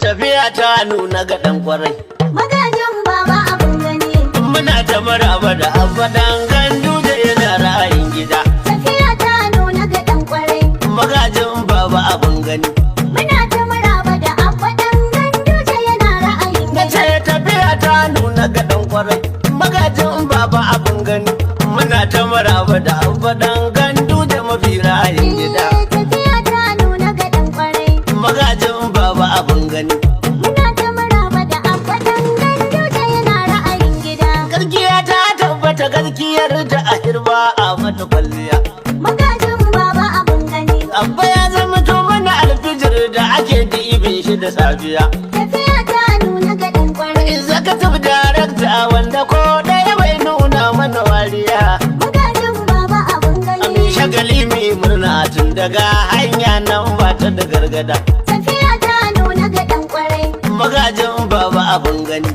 Tafiya ta nuna ga ɗan kwarai. Magajin Baba abin gani. Muna ta maraba da Abba ɗan Ganduje, yana ra'ayin gida. Tafiya ta nuna ga ɗan kwarai. Magajin Baba abin gani. Muna ta maraba da Abba ɗan Ganduje, yana ra'ayin Na gida. ce tafiya ta nuna ga ɗan kwarai. Magajin Baba abin gani. Muna ta maraba da Abba ɗan Ganduje, mafi ra'ayin gida. Eh, tafiya ta nuna ga ɗan kwarai. Magajin Baba abin gani. Muna ta maraba da Abba ɗan Ganduje, yana ra'ayin gida. Gaskiya ta tabbata, gaskiyar da a hirba a mata kwalliya. Magajin Baba abin gani. Abba ya zama to mana alfijir da ake dibin shi da safiya. Tafiya ta nuna ga ɗan kwarai. Executive Director wanda ko ɗaya bai nuna mana wariya. Magajin Baba abin gani. Ami shagali mai murna tun daga hanya nan ba ta da gargada. Tafiya ta nuna ga ɗan kwarai. Magajin Baba abin gani.